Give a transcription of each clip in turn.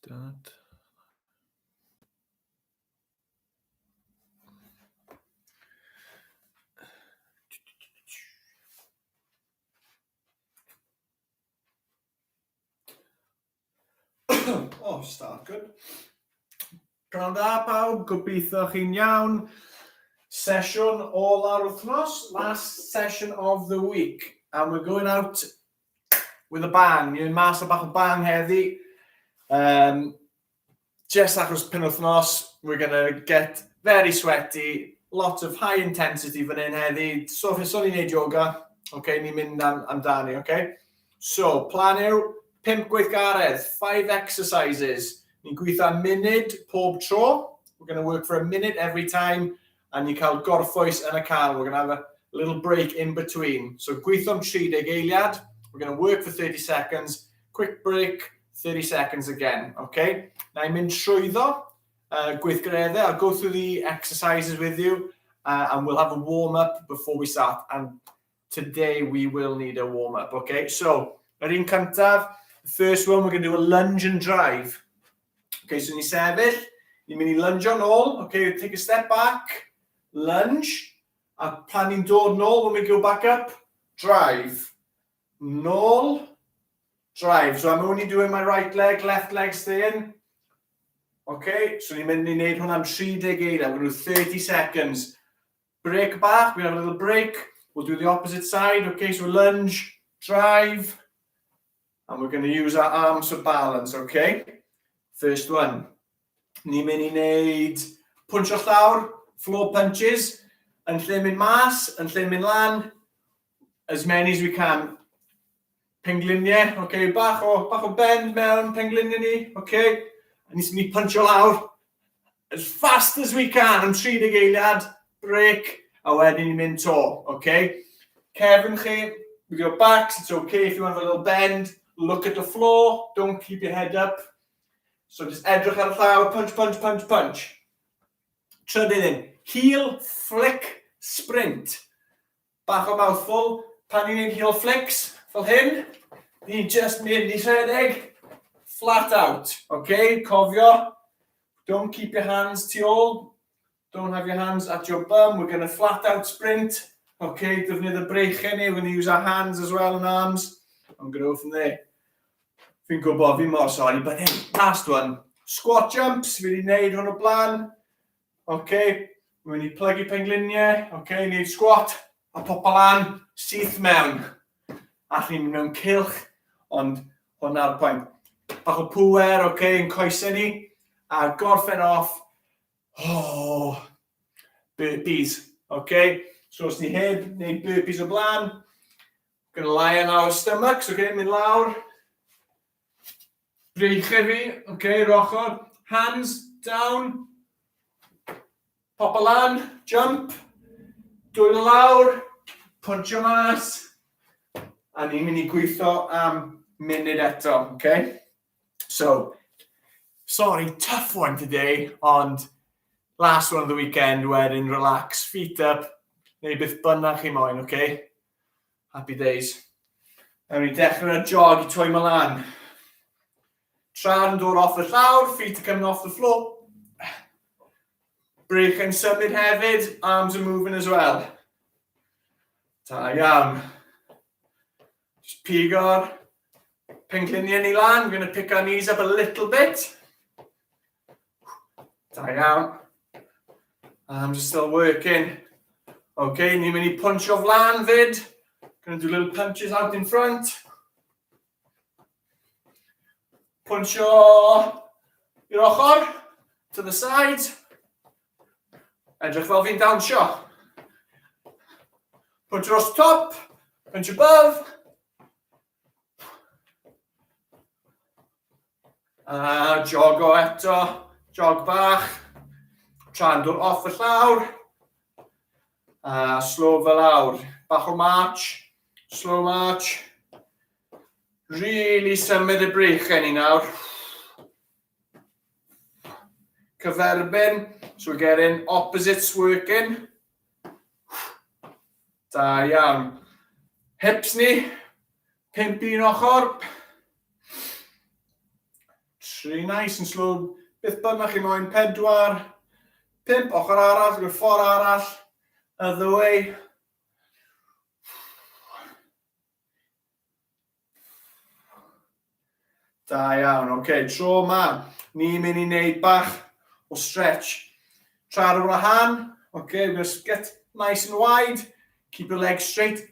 Start. oh, start good. Prynhawn da pawb, gobeithio chi'n iawn. Sesiwn ola'r wythnos, last session of the week. And we're going out with a bang. Ni'n mas o bach o bang heddi. Um, just achos penwythnos, we're gonna get very sweaty, lot of high intensity fan hyn heddi. So, so ni'n neud yoga, okay, ni'n mynd am, amdani, okay? So, plan yw, 5 gweithgaredd, 5 exercises. Ni'n gweithio am munud pob tro. We're going to work for a minute every time. A ni'n cael gorffwys yn y car. We're going to have a little break in between. So gweithio am 30 eiliad. We're going to work for 30 seconds. Quick break, 30 seconds again. Okay? Na i'n mynd trwyddo gweithgareddau. I'll go through the exercises with you and we'll have a warm-up before we start. And today we will need a warm-up, okay? So, yr un cyntaf, the first one, we're going to do a lunge and drive. Okay, so ni sefyll, ni'n mynd i lunge nôl, okay, take a step back, lunge, a pan ni'n dod nôl, when we go back up, drive. Nôl, drive. So I'm only doing my right leg, left leg stay in. Okay, so ni'n mynd i wneud hwn am 30 eiliad. We're going to do 30 seconds. Break bach, we have a little break. We'll do the opposite side. Okay, so lunge, drive, and we're going to use our arms for balance, okay? First one. Ni'n mynd i wneud pwnsio llawr, floor punches, yn lle mynd mas, yn lle mynd lan, as many as we can. Pengliniau, okay, bach o, bach o bend mewn pengliniau ni, okay? A ni'n mynd i puncho lawr as fast as we can am 30 eiliad, break, a wedyn ni'n mynd to, okay? Cefn chi, with your backs, it's okay if you want a little bend, look at the floor, don't keep your head up. So just edrych ar y llawr, punch, punch, punch, punch. Trydydd un, heel, flick, sprint. Bach o mouthful, pan ni'n gwneud heel flicks, fel hyn, ni'n just mynd i rhedeg flat out. Okay, cofio, don't keep your hands tu ôl, don't have your hands at your bum, we're going to flat out sprint. Okay, defnydd y breichiau ni, we're going to use our hands as well and arms. I'm going to go from there. Fi'n gwybod, fi mor sorry, but hey, last one. Squat jumps, fi wedi gwneud hwn o blaen. Ok, mae'n mynd i plygu pengliniau, ok, wneud squat, a popo lan, syth mewn. Allen ni mynd mewn cylch, ond hwnna'r pwynt. Bach o pŵer, ok, yn coesau ni, a gorffen off, oh, burpees, ok. So os ni heb wneud burpees o blaen, gonna lie on our stomachs, ok, mynd lawr, Breichiau fi, oce, okay, yr ochr. Hands down. Pop lan, jump. Dwylo lawr, pwntio mas. A ni'n mynd i gweithio am munud eto, okay? So, sorry, tough one today, ond last one of the weekend, wedyn relax, feet up, neu beth bynnag chi moyn, okay? Happy days. Ewn ni dechrau jog i twymo lan. Traed yn dod off y llawr, feet are coming off the floor. Breichiau'n symud hefyd, arms are moving as well. Da iawn. Just pigo'r pengliniau ni lan. We're going to pick our knees up a little bit. Da iawn. Arms are still working. Okay, ni'n mynd i punch o flan fyd. Gonna do little punches out in front. Punch o i'r ochr, to the side. Edrych fel fi'n dawnsio. Punch dros top, punch above. A jogo eto, jog bach. Tra'n dod off y llawr. A slow fel lawr. Bach o march, slow march. Really symud y breichiau ni nawr. Cyferbyn, so we're getting opposites working. Da iawn. Hips ni, pump un ochr. 3, nice and slow. Beth bynnag chi moyn, 4, 5, ochr arall, rhyw ffordd arall, other way. Da iawn, oce, okay, tro yma, ni'n mynd i wneud bach o stretch. Tra ar wahân, oce, okay, we're going to get nice and wide, keep your legs straight,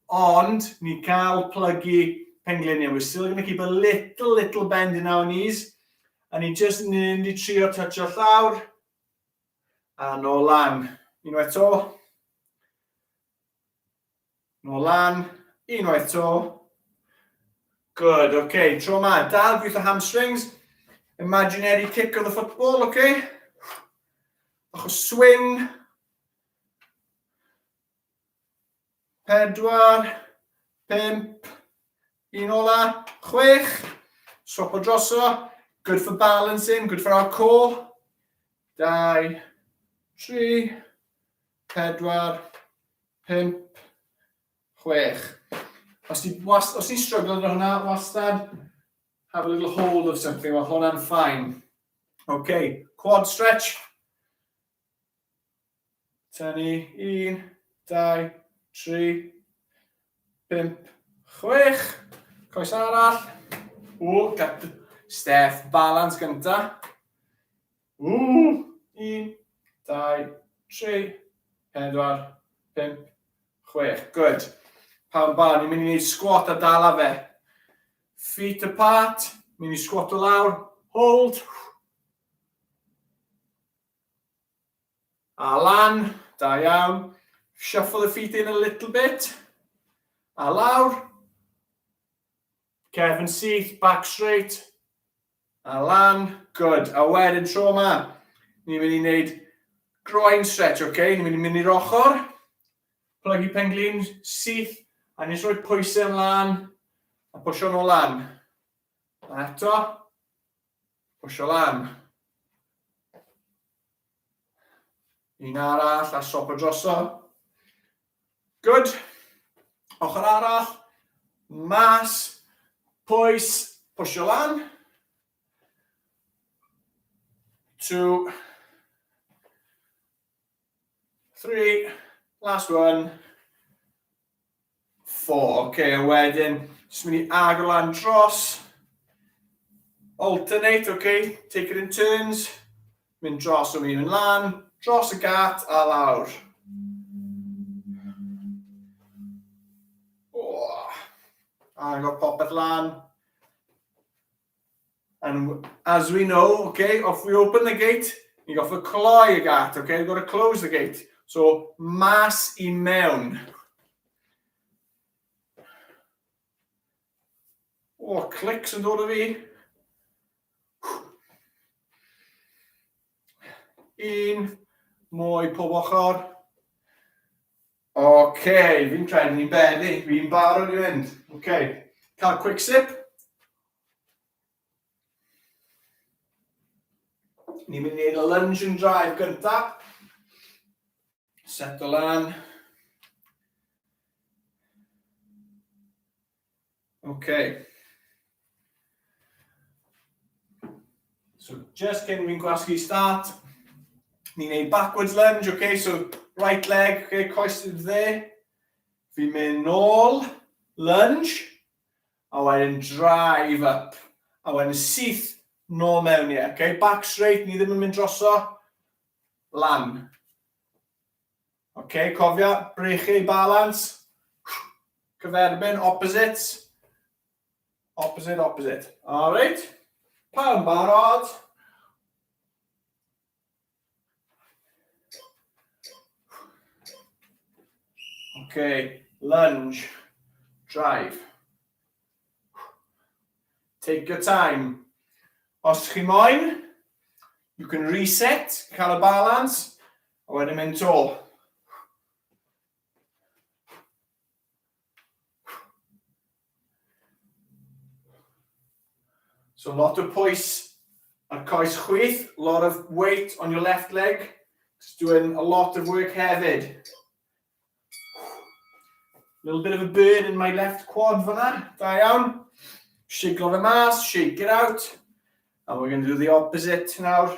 ond ni cael plygu pengliniau. We're still going to keep a little, little bend in our knees, a ni just yn mynd i trio toucho llawr, a nôl lan. Unwaith to. Nôl lan, unwaith to. Good, okay. Tro ma, dal gweithio hamstrings. Imaginary kick of the football, okay. Bach o swing. 4, 5, un ola, 6. Swap o droso. Good for balancing, good for our core. 2, 3, 4, 5, 6. Os ti, was, os ti'n struggle gyda hwnna, wastad, have a little hold of something, mae hwnna'n fine. Okay, quad stretch. Tynnu, 1, 2, 3, 5, 6. Coes arall. O, gat Steph, balance gynta. Ww! 1, 2, 3, 4, 5, 6. Good. Pawb ba, ni'n mynd i wneud squat a dala fe. Feet apart, mynd i squat o lawr. Hold. A lan, da iawn. Shuffle the feet in a little bit. A lawr. Cefn syth, back straight. A lan, good. A wedyn tro yma, ni'n mynd i wneud groin stretch, oce? Okay? Ni'n mynd i mynd i'r ochr, plygu pen glin, syth, a ni'n rhoi pwysau ymlaen, a pwysio nôl lan. A eto, pwysio lan. Un arall, a swap o drosodd. Good. Ochr arall. Mas. Pwys. Pwysio lan. 2, 3, last one, 4. Oce, okay, a wedyn, jyst mynd i agor lan dros. Alternate, oce, okay, take it in turns. Mynd dros o mynd lan, dros y gat a lawr. Oh, agor popeth lan. And as we know, okay, if we open the gate, ni goffa cloi y gat, okay? We've got to close the gate. So, mas i mewn. Oh, clicks yn dod o fi. Un, mwy pob ochr. Oce, okay, fi'n credu ni'n benni, fi'n barod i fynd. Oce, okay. Cael quick sip. Ni'n mynd i wneud y lunge and drive gyntaf. Set o lan. Okay. So just cyn fi'n gwasgu start, ni'n neud backwards lunge, okay? So right leg, okay, coes i'r dde. Fi'n mynd nôl, lunge, a wedyn drive up. A wedyn syth nôl mewn i, okay? Back straight, ni ddim yn mynd droso, lan. Ok, cofia, breichiau balance. Cyferbyn, opposites. Opposite, opposite. Alright. Pawb barod? Ok, lunge, drive. Take your time. Os chi moyn, you can reset, cael y balance, a wedyn mynd to. So lot o pwys ar coes chwith, lot of weight on your left leg. It's doing a lot of work hefyd. Little bit of a burn in my left quad fyna. Da iawn. Shiglo fe mas, shake it out. And we're going to do the opposite now.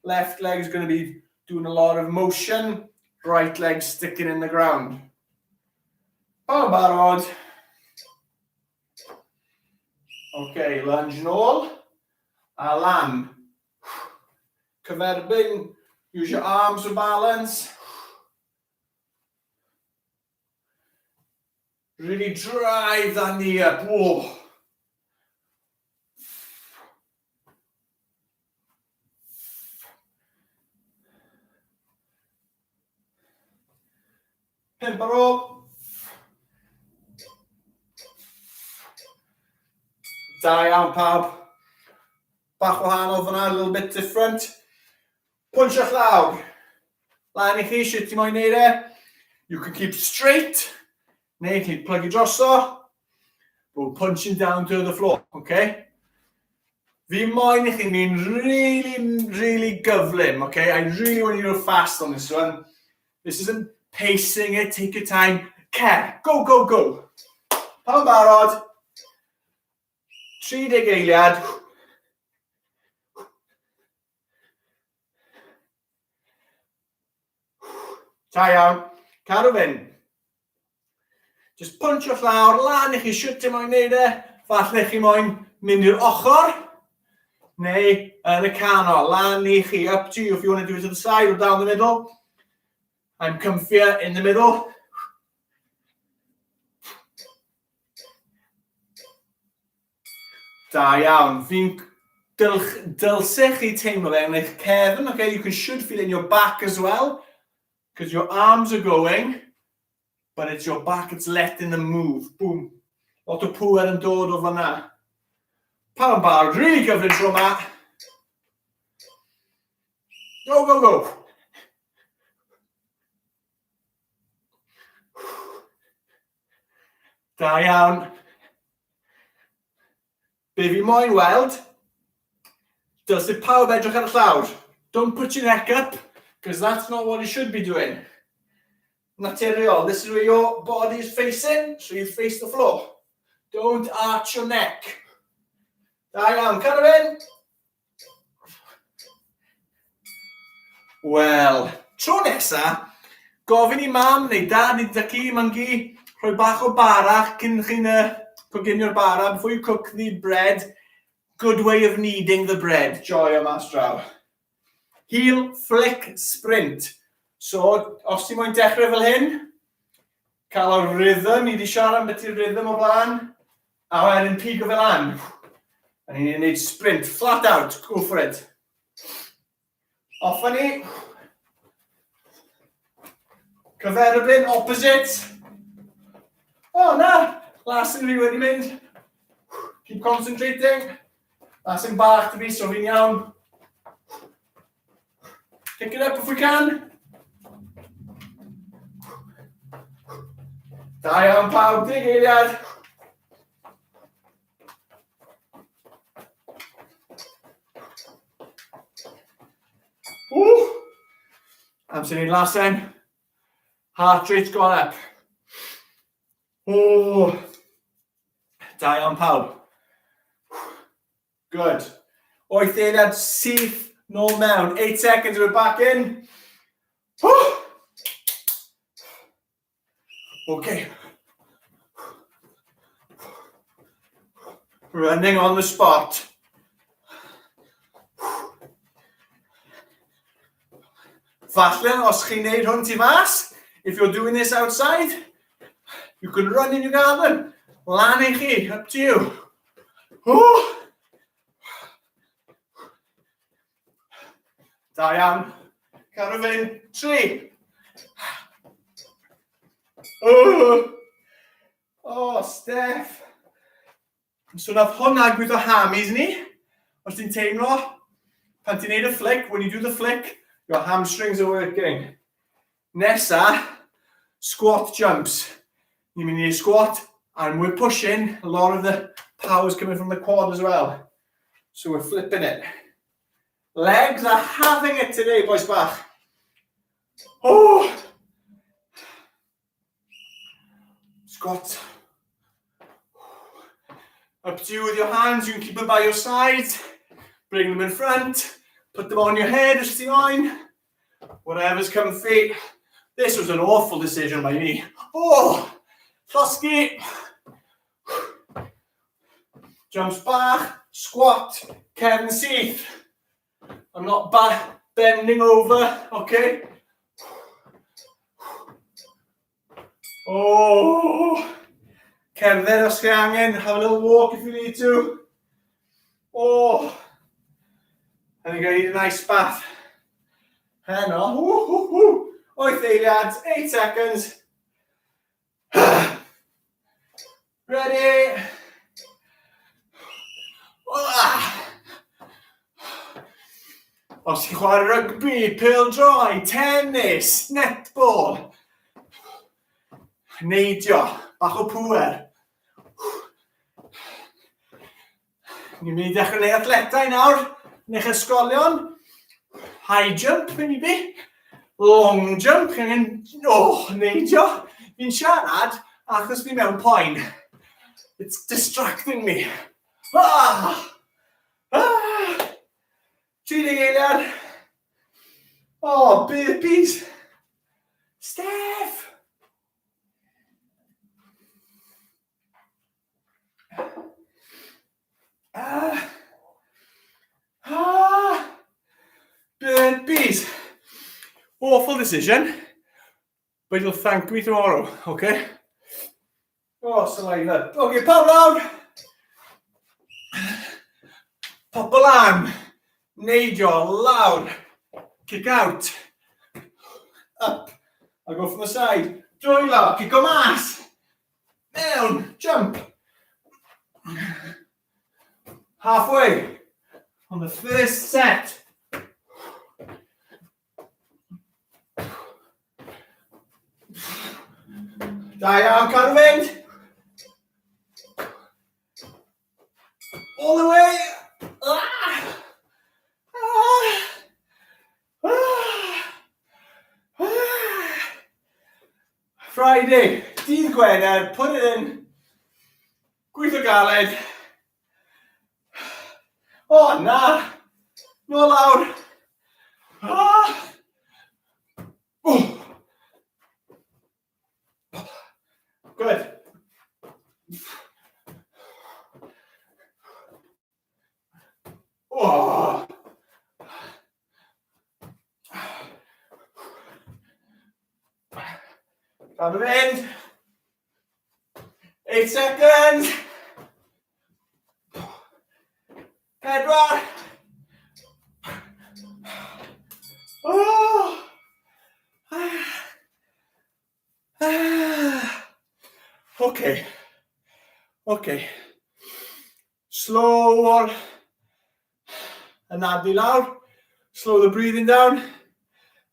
Left leg is going to be doing a lot of motion, right leg sticking in the ground. Pawb barod? Okay, lunge nôl a lan. Cyferbyn, use your arms for balance. Really drive that knee up. Whoa. Pump ar ôl. Da iawn pawb. Bach wahanol fyna, a little bit different. Punch llawr. Lan i chi, sut ti moyn neud e. You can keep straight, neu chi'n plygu droso. But we're punching down to the floor, okay? Fi moyn i chi mynd really, really gyflym, okay? I really want you to go fast on this one. This isn't pacing it, take your time. Cer, go, go, go. Pawb barod? 30 eiliad. Da iawn. Cadw fynd. Just punch o'r llawr, lan i chi siwt ti moyn neud e. Falle chi moyn mynd i'r ochr, neu yn y canol. Lan i chi, up to you if you want to do it to the side or down the middle. I'm comfier in the middle. Da iawn. Fi'n dylch, dylse chi teimlo fe yn eich cefn, okay? You can should feel it in your back as well, because your arms are going, but it's your back that's letting them move. Boom. Lot o pŵer yn dod o fanna. Pawb yn barod, really gyflym tro yma. Go, go, go. Da iawn. Be fi moyn weld, dylse pawb edrych ar y llawr. Don't put your neck up, because that's not what you should be doing. Naturiol, this is where your body is facing, so you face the floor. Don't arch your neck. Da iawn, cadw fynd. Wel, tro nesa, gofyn i mam neu dad neu dad-cu, mam-gu, rhoi bach o bara cyn chi'n coginio'r bara, before you cook the bread. Good way of kneading the bread. Joio mas draw. Heel, flick, sprint. So, os ti moyn dechrau fel hyn, cael y rhythm, ni wedi siarad am beth yw'r rhythm o blaen, a wedyn pigo fel lan. A ni'n gwneud sprint, flat out, go for it. Off â ni. Cyferbyn, opposite. O, oh, na! Last thing fi wedi mynd. Keep concentrating. Lasyn bach to fi, so fi'n iawn. Pick it up if we can. Da iawn pawb, dig eiliad. Woo! Amser ni'n lasen. Heart rate's gone up. Oh. Da iawn pawb. Good. Wyth eiliad syth nôl mewn. 8 seconds, we're back in. Woo! Okay. Running on the spot. Falle, os chi'n neud hwn tu fas, if you're doing this outside, you can run in your garden. Lan i chi, up to you. Woo! Da iawn. Cadw fynd. Tri. Oh, oh Steph. So nath hwnna gweithio hammies ni. Os ti'n teimlo, pan ti'n neud y flick, when you do the flick, your hamstrings are working. Nesa, squat jumps. Ni'n mynd i squat, and we're pushing, a lot of the power's coming from the quad as well. So we're flipping it. Legs are having it today, boys bach. Oh! Squat. Up to you with your hands. You can keep them by your sides. Bring them in front. Put them on your head os ti moyn. Whatever's comfy. This was an awful decision by me. Oh! Llosgi! Jumps bach, squat, cefn syth. I'm not back bending over, okay? Oh! Cerdded os chi angen, have a little walk if you need to. Oh! I think I need a nice bath. Heno, woo, woo, woo. 8 eiliad, 8 seconds. Ready? Os chi'n chwarae rygbi, pêl-droed, tennis, netball, neidio, bach o pŵer. Ni'n mynd i ddechrau gwneud athletau nawr yn eich ysgolion. High jump, maybe. Long jump, chi'n angen, oh, neidio. Fi'n siarad achos fi mewn poen. It's distracting me. Ah! Ah! 30 eiliad. Oh, burpees. Steph! Ah. Ah. Burpees. Awful decision, but you'll thank me tomorrow, okay? Oh, saliva. Okay, pop lawr. Pop lan. Neidio lawr. Kick out. Up. I'll go from the side. Dwylo, kick o mas. Mewn, jump. Halfway on the first set. Da iawn, cadw fynd. All the way. Ah! Ah! Ah! Ah! Friday, dydd Gwener, put it in. Gweithio galed. O, oh, na! Nôl lawr. Ah! Oh. Good. Oh. Cadw fynd. 8 seconds. Pedwar. Oh. Ah. Ah. Okay. Okay. Slow o'r anadlu lawr. Slow the breathing down.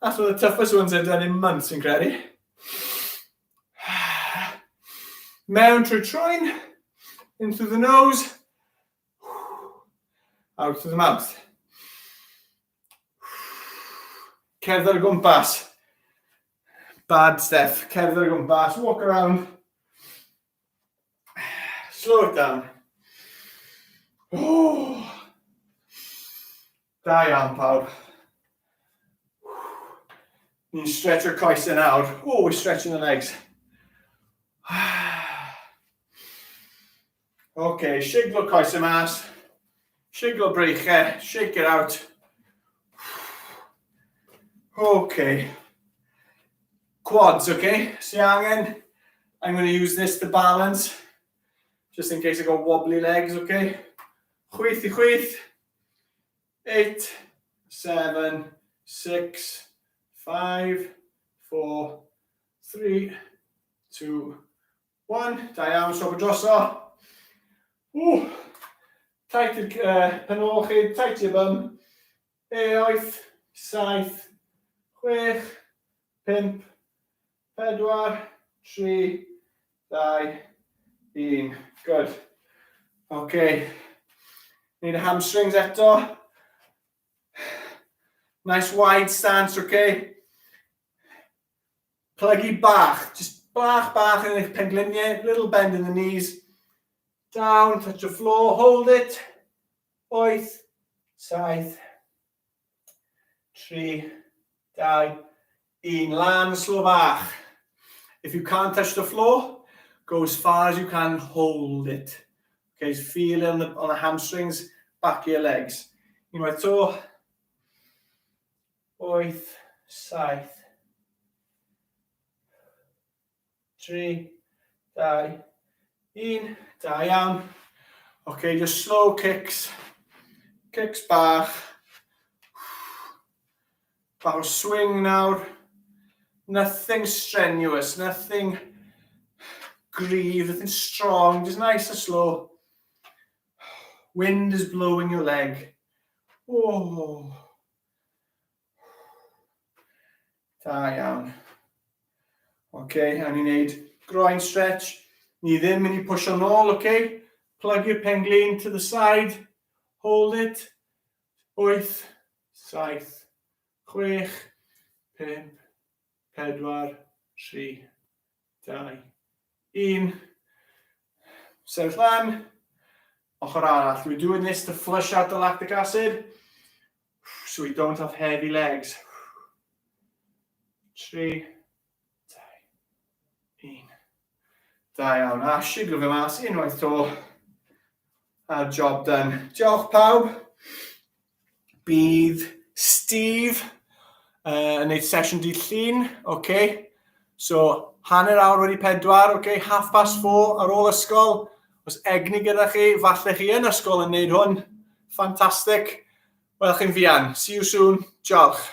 That's one of the toughest ones I've done in months, yn credu. Mewn trwy trwyn, in through the nose, out through the mouth. Cerdded o gwmpas. Bad step. Cerdded o gwmpas. Walk around. Slow it down. Oh. Da iawn, pawb. Ni'n stretch o'r coesau nawr. Oh, we're stretching the legs. OK, shiglo coesau mas. Shiglo breichau. Shake it out. OK. Quads, okay? Si angen, I'm going to use this to balance, just in case I got wobbly legs, okay? Chwith i chwith. 8, 7, 6, 5, 4, 3, 2, 1. Da iawn, stop droso. Ww. Tight i'r uh, pen ôl chi, tight i'r bum. 8, 7, 6, 5, 4, 3, 2, 1. Good. Okay. Need y hamstrings eto. Nice wide stance, okay? Plygu bach, just bach bach yn eich pengliniau, little bend in the knees. Down, touch the floor, hold it. 8, 7, 3, 2, 1. Lan, slow bach. If you can't touch the floor, go as far as you can, hold it. Okay, so feel it on the hamstrings, back of your legs. Unwaith to. 8, 7, 3, 2, 1. Da iawn. Okay, just slow kicks. Kicks bach. Bach o swing nawr. Nothing strenuous, nothing gryf, nothing strong, just nice and slow. Wind is blowing your leg. Oh. Da iawn. Oce, okay, a ni'n neud groin stretch. Ni ddim mynd i pwysio nôl, oce? Okay? Plug your penglin to the side. Hold it. 8, 7, 6, 5, 4, 3, 2, 1. Sefyll lan. Ochr arall. We're doing this to flush out the lactic acid so we don't have heavy legs. 3, 2, 1. Da iawn. A siglo fe mas unwaith to. A job done. Diolch pawb. Bydd Steve yn gwneud sesiwn dydd Llun, okay. So, 4:30, okay, 4:30 ar ôl ysgol. Os egni gyda chi, falle chi yn ysgol yn gwneud hwn. Fantastic. Wel, chi'n fuan. See you soon. Diolch.